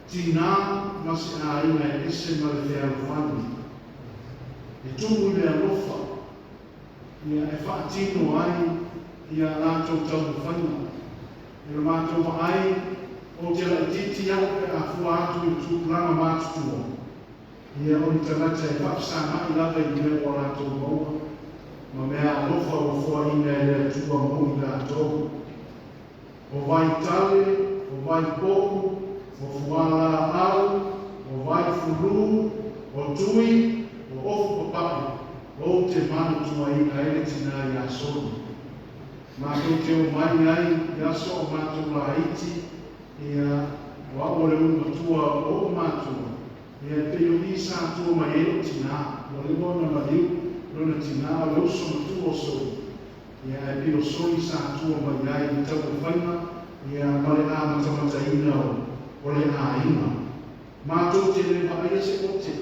Tinā ma se aiga e ese ma le fealofani. E tumu i le alofa, ia e faatino ai ia latou taumafaiga. I le matou vaai, ou te laitiiti au pe a fua atu i le tupulaga matutua, ia o ni tagata e faafesagai lava i mea ua latou maua ma mea alofa ua foaina e le Atua mo i latou. O Vaitale, o Vaipo'u, o Fualaau, o Vaifulu, o Tui, o Ofu Papa'i, ou te manatuaina ai le tinā ia Soli. Matou te omai ai i aso a o matou laiti, ia, o au o le ulu matua o o'u matua, ia, e pei o i sa tua mai ai lo'u tinā, ua leva ona maliu lona tinā, o le uso matua o Soli. Ia, ae pei o Soli sa tua mai ai i taumafaiga, ia, ma le amatamataina o le aiga. Matou te le vaaia se ote.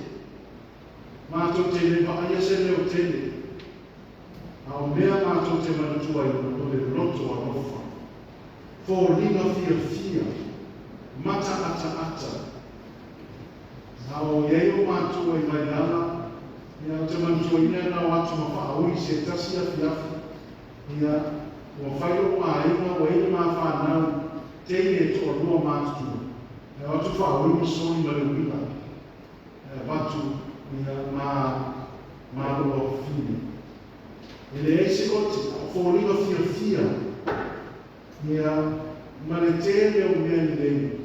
Matou te le vaaia se leo tele. A o mea matou te manatuaina, o le loto alofa. Foliga fiafia, mata ataata. A o i ai o matua i Vailala, ia, ou te manatuaina na o atu ma faaui i se tasi afiafi. Ia, ua fai lou aiga, ua i ai le ma fanau teine e toalua matutua. E o atu faaui ma Soli ma le uila. E avatu, ia, ma lou afafine. E leai se ote, a o foliga fiafia, ia, ma le tele o mea lelei,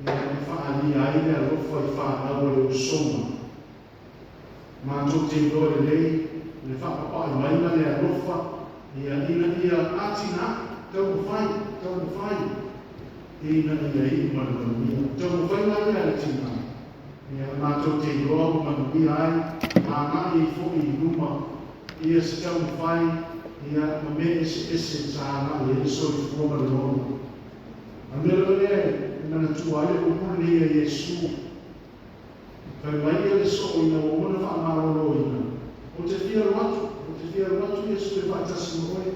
ia, e faaalia ai le alofa i fanau a le usoga. Matou te iloa lelei le faapapai mai ma le alofa, ia, ina ia atinae, taumafai, taumafai, ina ia iu ma le manuia. Taumafaiga ia a le tinā, ia, matou te iloa ua manuia ai, ma agai ai foi i luma ia se taumafai, ia, ma mea eseese sa agai ai le soifua ma le ola. A o le mea lava lea e manatua ai le upu lenei a Iesu, Fai mai ia le soo ina ua uma ona faamaloloina, Ou te fia alu atu, ou te fia alu atu Iesu e faatasi ma oe.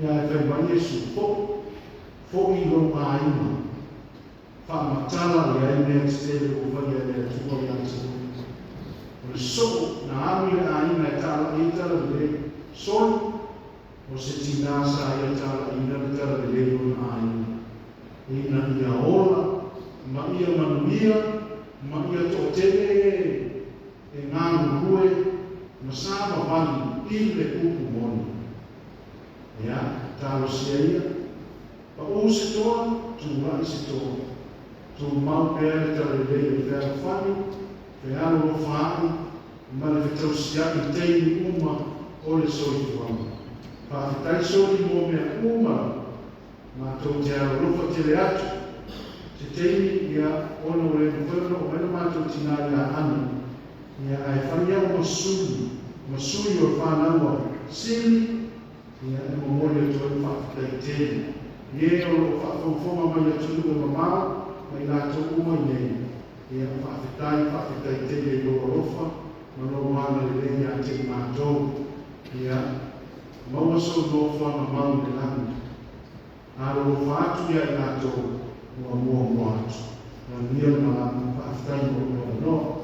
Ia ae fai mai Iesu, Fo'i, fo'i i lou aiga, faamatala i ai mea tetele ua faia e le Atua ia te oe. O le soo na alu i le aiga e talai ai talalelei, soli, o se tinā sa ia talaiina le talalelei i lona aiga, ina ia ola ma ia manuia ma ia toatele e e galulue ma savavali i le upu moni. Ea, talosia ia, Pa'u se toa, tulai se toa. Tumau pea le talalelei o le fealofani, fealolofa ai ma le fetausia'i i taimi uma o le soifuaga. Faafetai Soli mo mea uma lava. Matou te alolofa tele atu. Se taimi, ia, ona ua le mafai ona oo mai lo matou tinā ia Ana, ia, ae fai au ma suli, ma sui o le fanau a Sili, ia, e momoli atu ai le faafetai tele i e o lo o faafogafoga mai i atunuu e mamao ma i latou uma i nei. Ia, faafetai, faafetai tele i lou alofa ma lou agalelei ia te i matou. Ia, maua sou nofoaga mau i le lagi. Alolofa atu ia i latou ua muamua atu. Manuia le malama, faafetai mo lou avanoa.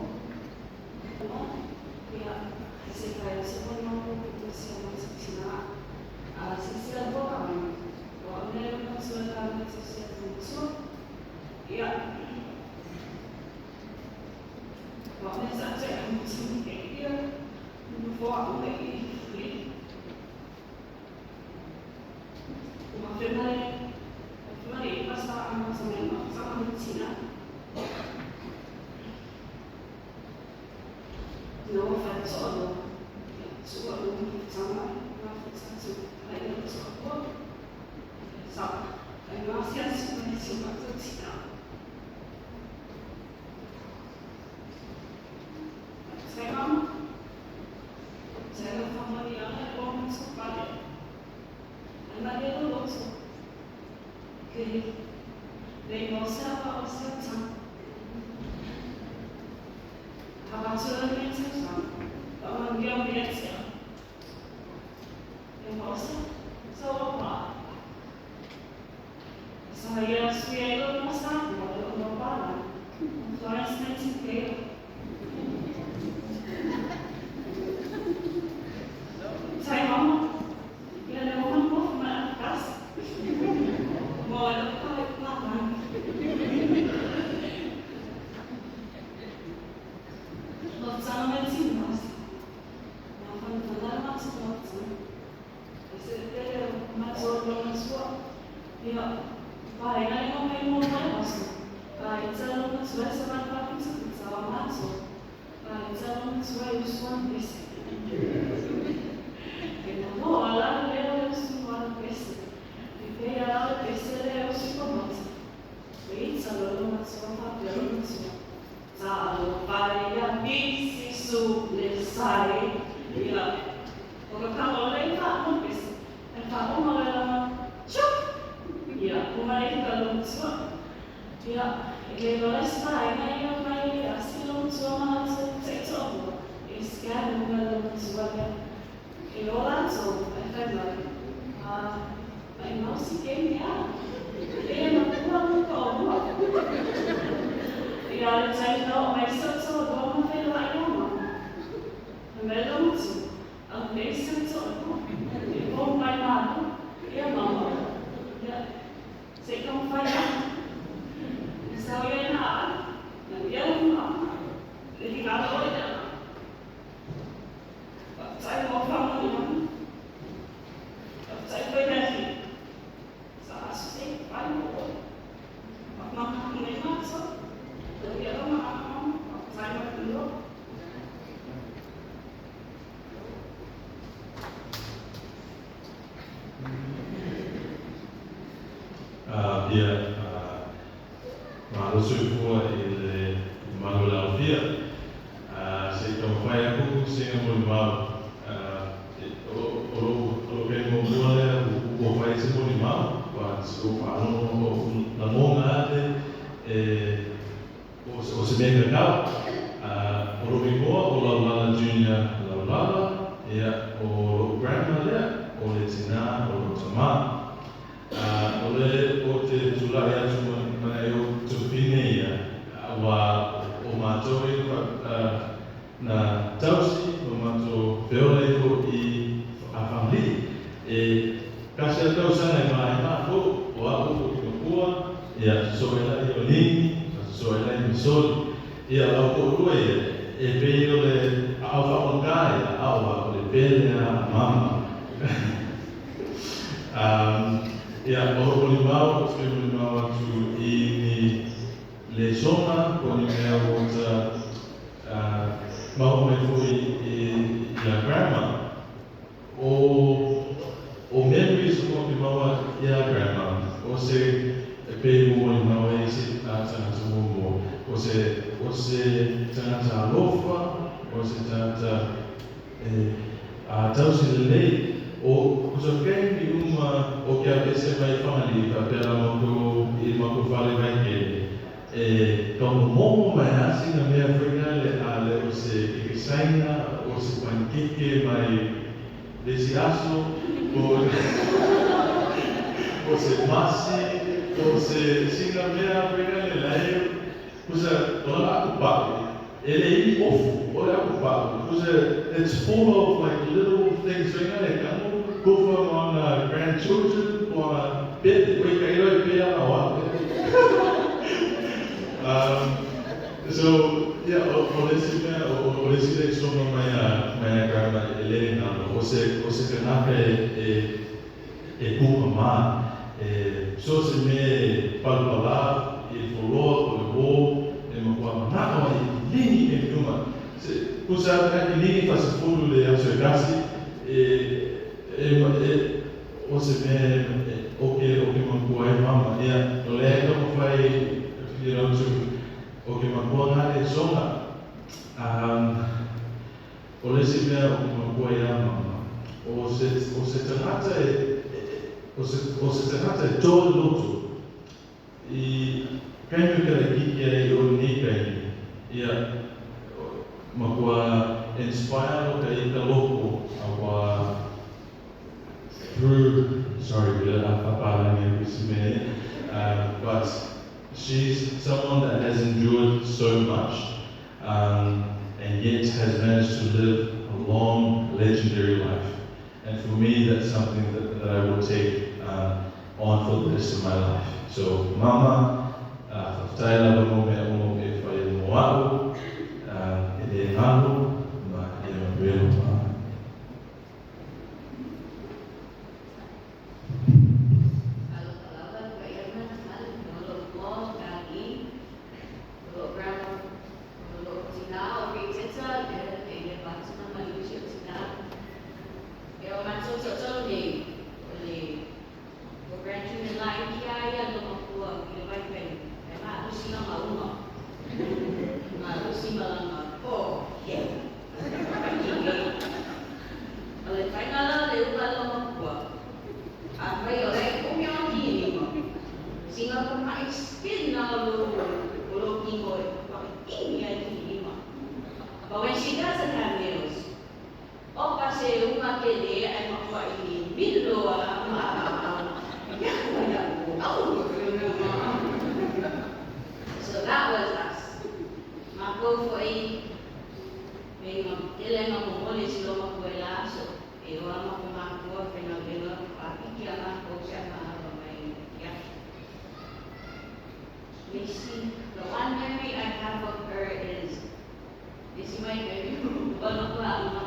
matua e usu ana pese. E na moa la lea o le usu ana pese. E pei a la o le pese lea e usu i ka maota. E ita loa lou matua ma faapea lou matua, Talofa e ia pisi su le sae. Ia, o ka kalo le i faauma le pese. E faauma loa e lama, Chuk! Ia, uma le ita lou matua. Ia, e le iloa le isi vaega ia mai e asi lou matua ma latou taitoalua, e scan uma lou matua lea. E o latou, ae fai mai, Ah, maʻimau si keiki a. E makua lou toalua. Ia, le taimi na oo mai si ou toalua ma feiloai iā mama. Fai mai lou matua, Aumei si ou toalua. E pou mai malu. Ia mama, ia, se i taumafai atu. E sau ia i nā aʻa, manuia lau mama. Le higalo ʻoe i le aʻa. Faafetai mo faamanuiaga. Faafetai foi le Alii. Sa aso se i fai mo oe. Faamama nei matou. Manuia lau mama. Faafetai mo le avanoa. Ia, malo soifua i le mamalu o le alofia. Se i taumafai atu sina molimau. O lou taimi muamua lea ua fai ai se molimau, but ua faalogo o lagona lava le o se mea kakau. O lou igoa o Laulala Junior Laulala, ia, o lou grandma lea, o le tinā o lou tamā. O le o te tulai atu ma nai ou tupine ia, aua o matou e na tausi ma matou feola ifo i Fagalii. E tasi lava tausaga e ma ai matou, o a'u o ke makua, ia, sosoo ai laia o Nini, sosoo ai laia ma Soli. Ia, lau toalua ia, e pei o le aao faapagā ia, a o le pele lava a mama. Ia, o lou molimau, ou te fia molimau atu i ni lesona po o ni mea ua ta maua mai foi iā grandma. O memories o ke maua iā grandma, o se e pei ua molimau ai isi tagata muamua, o se tagata alofa, o se tagata e tausi lelei. O kusa kaimi uma o ke aveese mai Fagalii faapea la matou i matou fale Vaitele, e taumomomo mai lava sina mea foi lale a le o se keke saina, o se panikeke mai le isi aso, o se masi, o se sina mea foi lale la e kusa o lana atupaʻu e le i ofu o le atupaʻu kusa it's full of like little things foi lale kanu kufa ma ona grandchildren po ona pete oi ka ilo e pe ana o a'u. So yeah, o le isi mea, o le isi lesona mai a grandma e le galo, o se kanaka e kuka ma, e so se mea e palapalā i le foloa po o le uō, e matua mana'o ai e kilini e uma. Se, kusa a kilini fasefulu le aso e kasi, e, o se mea e, o ke makua ai mama, ia, o lea e taumafai, to, o ke makua ngā lesona. O le isi mea o ke makua iā mama, o se tagata o se tagata e toa le loto. I kaimi o ke laitiiti ai o lenei kaimi, ia, matua inspire lo ka ita loko aua through, sorry, but she's someone that has endured so much and yet has managed to live a long, legendary life. And for me, that's something that I will take on for the rest of my life. So, Mama, faafetai lava mo mea uma e fai ai mo a'u, e le galo, ma ia manuia lou mama. Alofa lava le paia ma le mamalu, o lou igoa Maggie, o lou grandma, o lou tinā o Riteta, lea e Malaga. Oh, yeah. O le faiga la le uka lo makua. A fai o le umi o ki lima. Singa ka mai spin na lo o lo kingo e. Pa ini ai ki lima. But when she doesn't have nails, o ka se uma ke le ai makua ini milo a ma ya ya au. So that was us. Mako foi me nga tele nga mo mole si lo makua la so e o ama ko makua fe nga vela pa iki a mako sa ma mai ya. Missy, the one memory I have of her is this my memory wala ko ama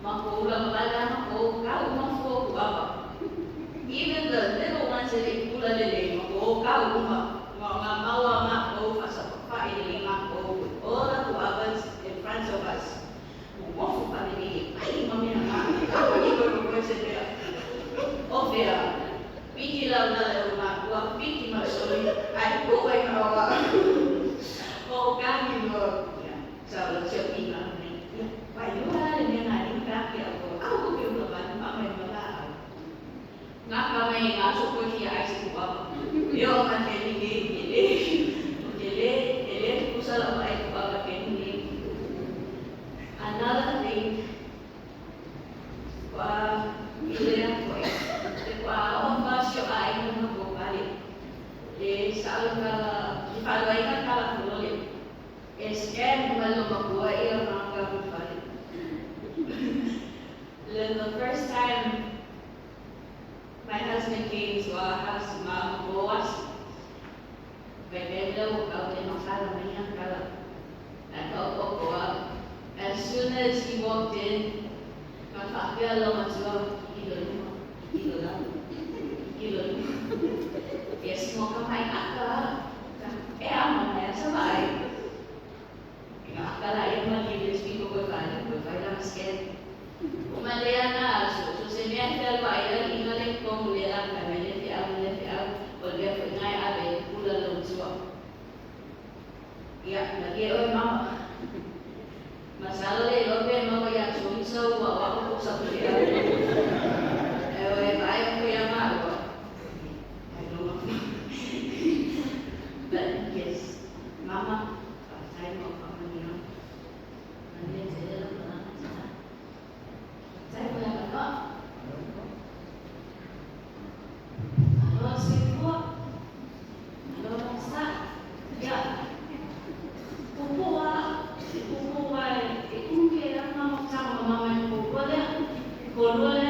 mako ula mabala mako kau mafo ku baba. Even the little ones that they pula lele mako kau uma nga mawa mako asa pa ile mako with all the kuabas in front of us. Mofo pa ni ai mami na kau ni ko ko se pera. O fea piki la na le ma wa piki ma soli ai ko ai ma wa. O kani lo ya. So lo se pi ma ni. Ya, pa yo la le ni na ni ka ke o. Au ko ke lo ba ma mai ma la. Nga ka mai nga so ko hi ai se ku ba. Yo ma ke ni ni ni le. Ke le ke le ku sa la ai ku ba ke ni. Another thing, wa ile ko te wa o ma sio ai no ko bale. Le sa lo ka i fa lo ai ka kala ko le. Es que ma lo ma ko ai ma ka ko bale. Le the first time my husband came to our house, ma ko was Bebelo kau te makala mai kala. As soon as he walked in, ma faapea lo matua, kilo lima, kilo lalo, kilo lima. Yes, mo ka mai aka, e ama na sa mai. Nga akala ia ma ki le speak ko fa ko fa la sken. O malea na so so se mea te alwa ia inga le kong le la ka me le te au le te au o le fo ngai ave kula lo tua. Ia na ke o mama. Masalo le lope mama ia so so wa wa ko sa ko ia. E o e vai ko ia ma o. I don't know. But yes, mama, time of mama ni no. Ane te le lo na na. Tai mo la ka. Alo se ko. Alo sa. Ya. Popo wa, popo wa e unke la mama sa mama mai popo le. Ko lo le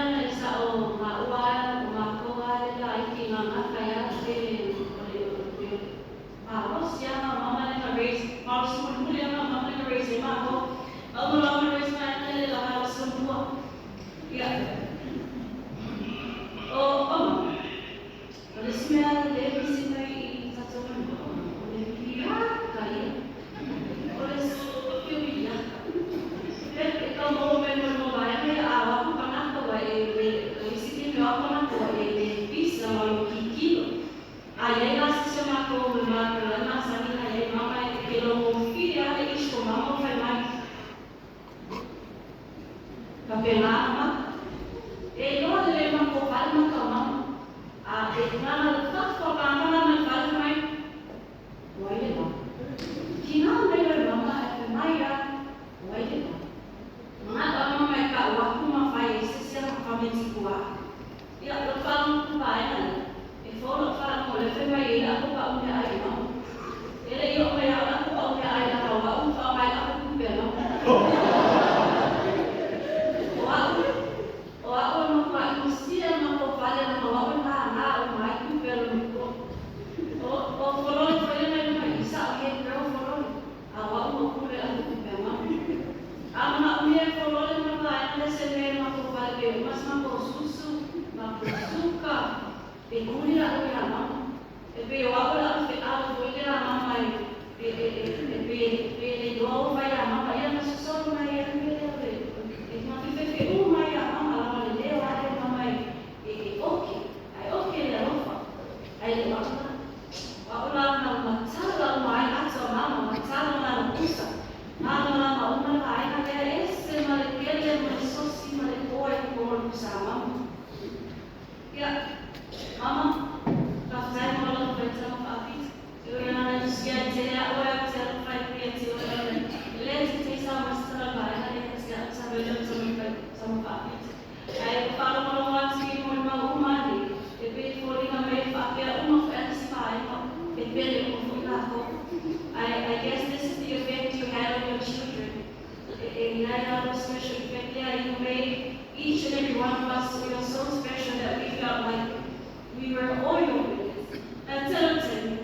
I guess this is the effect you had on your children. E i ai special effect. Yeah, you made each and every one of us feel so special that we felt like we were all your witness. Until